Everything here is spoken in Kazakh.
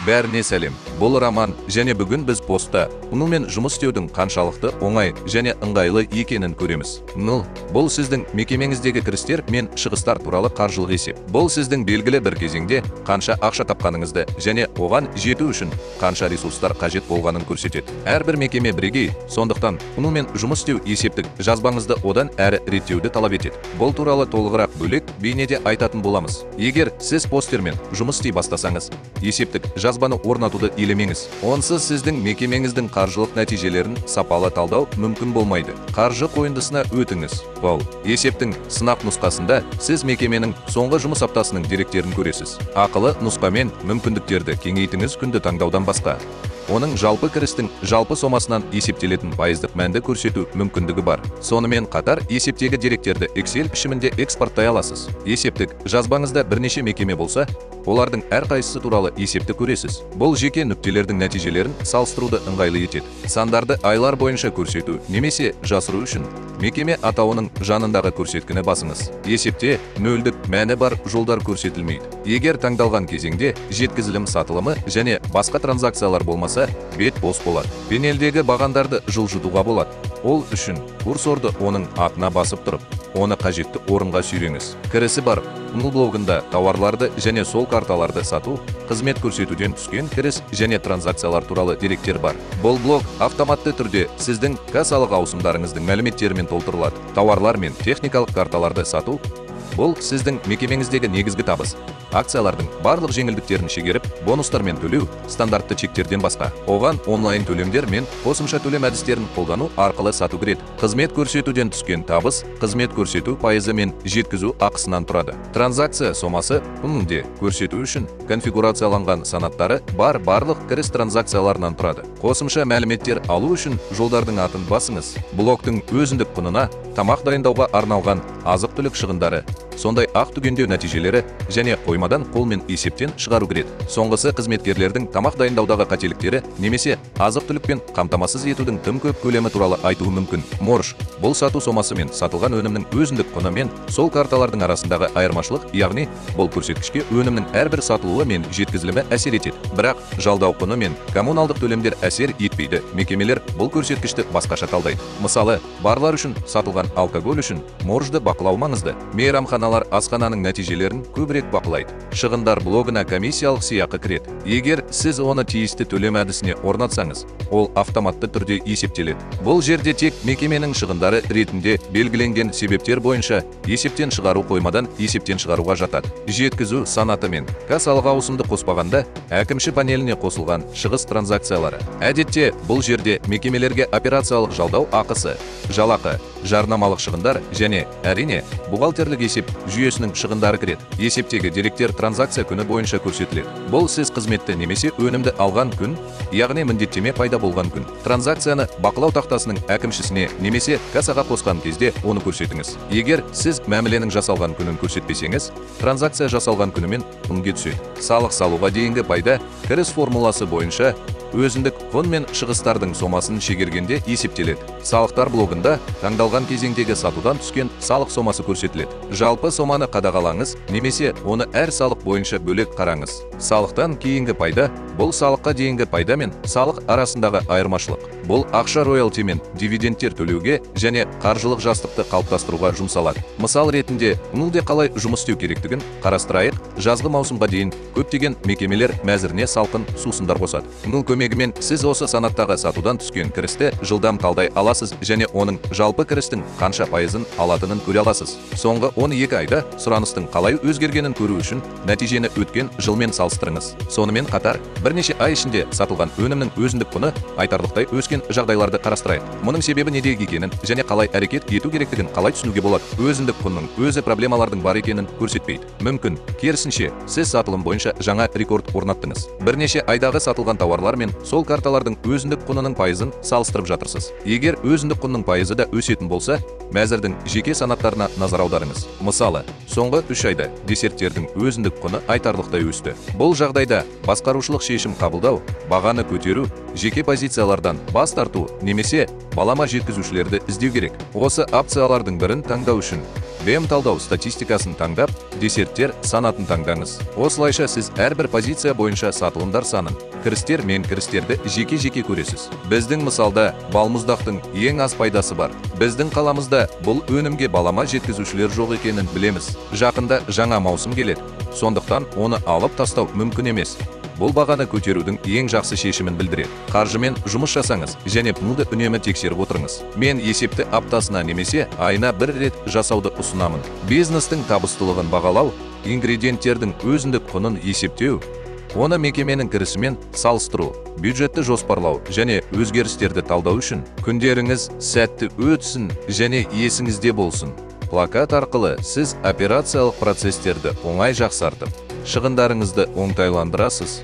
Бәріне сәлем. Бұл Роман, және бүгін біз постта НУ-мен жұмыс істеудің қаншалықты оңай және ыңғайлы екенін көреміз. НУ бұл сіздің мекемеңіздегі кірістер мен шығыстар туралы қаржылық есеп. Бұл сіздің белгілі бір кезеңде қанша ақша тапқаныңызды және оған жету үшін қанша ресурстар қажет болғанын көрсетеді. Әрбір мекеме бірегей, сондықтан НУ-мен жұмыс істеу есептік жазбаңызды одан әрі реттеуді талап етеді. Бұл туралы толығырақ бөлек бейнеде айтатын боламыз. Егер сіз постермен жұмыс істей бастасаңыз, есептік жазбаны орнатуды елемеңіз. Онсыз сіздің мекемеңіздің қаржылық нәтижелерін сапалы талдау мүмкін болмайды. Қаржы қойындысына өтіңіз. Бұл есептің сынақ нұсқасында сіз мекеменің соңғы жұмыс аптасының деректерін көресіз. Ақылы нұсқамен мүмкіндіктерді кеңейтіңіз күнді таңдаудан басқа. Оның жалпы кірістің жалпы сомасынан есептелетін пайыздық мәнді көрсету мүмкіндігі бар. Сонымен қатар есептегі деректерді Excel пішімінде экспорттай аласыз. Есептік жазбаңызда бірнеше мекеме болса, олардың әрқайсысы туралы есепті көресіз. Бұл жеке нүктелердің нәтижелерін салыстыруды ыңғайлы етеді. Сандарды айлар бойынша көрсету немесе жасыру үшін мекеме атауының жанындағы көрсеткіні басыңыз. Есепте нөлдік мәні бар жолдар көрсетілмейді. Егер таңдалған кезеңде жеткізілім сатылымы және басқа транзакциялар болмаса, бет бос болады. Панельдегі бағандарды жылжытуға болады. Ол үшін курсорды оның атына басып тұрып, оны қажетті орынға сүйреңіз. Кірісі бар НУ блогында тауарларды және сол карталарды сату, қызмет көрсетуден түскен кіріс және транзакциялар туралы деректер бар. Бұл блок автоматты түрде сіздің кассалық ауысымдарыңыздың мәліметтерімен толтырылады. Тауарлар мен техникалық карталарды сату бұл сіздің мекемеңіздегі негізгі табыс. Акциялардың барлық жеңілдіктерін шегеріп, бонустармен төлеу стандартты чектерден басқа. Оған онлайн төлемдер мен қосымша төлем әдістерін қолдану арқылы сату кіреді. Қызмет көрсетуден түскен табыс, қызмет көрсету пайызы мен жеткізу ақысынан тұрады. Транзакция сомасы НУ-де көрсету үшін конфигурацияланған санаттары бар барлық кіріс транзакцияларынан тұрады. Қосымша мәліметтер алу үшін жолдардың атын басыңыз. Блоктың өзіндік құнына тамақ дайындауға арналған азық-түлік шығындары, сондай ақ түгендеу нәтижелері және қоймадан қолмен есептен шығару кіреді. Соңғысы қызметкерлердің тамақ дайындаудағы қателіктері немесе азық-түлікпен қамтамасыз етудің тым көп көлемі туралы айтуы мүмкін. Морж бұл сату сомасы мен сатылған өнімнің өзіндік құны мен сол карталардың арасындағы айырмашылық, яғни бұл көрсеткішке өнімнің әрбір сатылуы мен жеткізілімі әсер етеді. Бірақ жалдау құны мен коммуналдық төлемдер әсер етпейді. Мекемелер бұл көрсеткішті басқаша талдайды. Мысалы, барлар үшін сатылған алкоголь үшін моржды бақылау маңызды. Мейрамханалар асхананың нәтижелерін көбірек бақылайды. Шығындар блогына комиссиялық сыйақы кіреді. Егер сіз оны тиісті төлем әдісіне орнатсаңыз, ол автоматты түрде есептеледі. Бұл жерде тек мекеменің шығындары ретінде белгіленген себептер бойынша есептен шығару қоймадан есептен шығаруға жатады. Жеткізу санаты мен кассалық ауысымды қоспағанда әкімші панеліне қосылған шығыс транзакциялары. Әдетте бұл жерде мекемелерге операциялық жалдау ақысы, жалақы, жарнамалық шығындар және әрине бухгалтерлік есеп жүйесінің шығындары кіреді. Есептегі деректер транзакция күні бойынша көрсетіледі. Бұл сіз қызметті немесе өнімді алған күн, яғни міндеттеме пайда болған күн. Транзакцияны бақылау тақтасының әкімшісіне немесе кассаға қосқан кезде оны көрсетіңіз. Егер сіз мәміленің жасалған күнін көрсетпесеңіз, транзакция жасалған күнімен үнге түседі. Салық салуға дейінгі пайда кіріс формуласы бойынша өзіндік құн мен шығыстардың сомасын шегергенде есептеледі. Салықтар блогында таңдалған кезеңдегі сатудан түскен салық сомасы көрсетіледі. Жалпы соманы қадағалаңыз немесе оны әр салық бойынша бөлек қараңыз. Салықтан кейінгі пайда бұл салыққа дейінгі пайда мен салық арасындағы айырмашылық. Бұл ақша роялти мен дивидендтер төлеуге және қаржылық жастықты қалыптастыруға жұмсалады. Мысал ретінде НУ-де қалай жұмыс істеу керектігін қарастырайық. Жазғы маусымға дейін көптеген мекемелер мәзіріне салқын сусындар қосады. НУ көмегімен сіз осы санаттағы сатудан түскен кірісті жылдам талдай аласыз және оның жалпы кірістің қанша пайызын алатынын көре аласыз. Соңғы 12 айда сұраныстың қалай өзгергенін көру үшін нәтижені өткен жылмен салыстырыңыз. Сонымен қатар, бірнеше ай ішінде сатылған өнімнің өзіндік құны айтарлықтай өскен жағдайларды қарастырайық. Мұның себебі неде екенін және қалай әрекет ету керектігін қалай түсінуге болады. Өзіндік құнның өзі проблемалардың бар екенін көрсетпейді. Мүмкін, керісінше, сіз сатылым бойынша жаңа рекорд орнаттыңыз. Бірнеше айдағы сатылған тауарлар мен сол карталардың өзіндік құнының пайызын салыстырып жатырсыз. Егер өзіндік құнның пайызы да өсетін болса, мәзірдің жеке санаттарына назар аударыңыз. Мысалы, соңғы 3 айда десерттердің өзіндік құны айтарлықтай өсті. Бұл жағдайда басқарушылық шешім қабылдау, бағаны көтеру, жеке позициялардан бас тарту немесе балама жеткізушілерді іздеу керек. Осы опциялардың бірін таңдау үшін БМ талдау статистикасын таңдап, десерттер санатын таңдаңыз. Осылайша сіз әрбір позиция бойынша сатылымдар санын, кірістер мен кірістерді жеке-жеке көресіз. Біздің мысалда балмұздақтың ең аз пайдасы бар. Біздің қаламызда бұл өнімге балама жеткізушілер жоқ екенін білеміз. Жақында жаңа маусым келеді. Сондықтан оны алып тастау мүмкін емес. Бұл бағаны көтерудің ең жақсы шешімін білдіреді. Қаржымен жұмыс жасаңыз және пұлды үнемі тексеріп отырыңыз. Мен есепті аптасына немесе айына бір рет жасауды ұсынамын. Бизнестің табыстылығын бағалау, ингредиенттердің өзіндік құнын есептеу, оны мекеменің кірісімен салыстыру, бюджетті жоспарлау және өзгерістерді талдау үшін күндеріңіз сәтті өтсін және есіңізде болсын. Плакат арқылы сіз операциялық процестерді оңай жақсартып, шығындарыңызды оңтайландырасыз.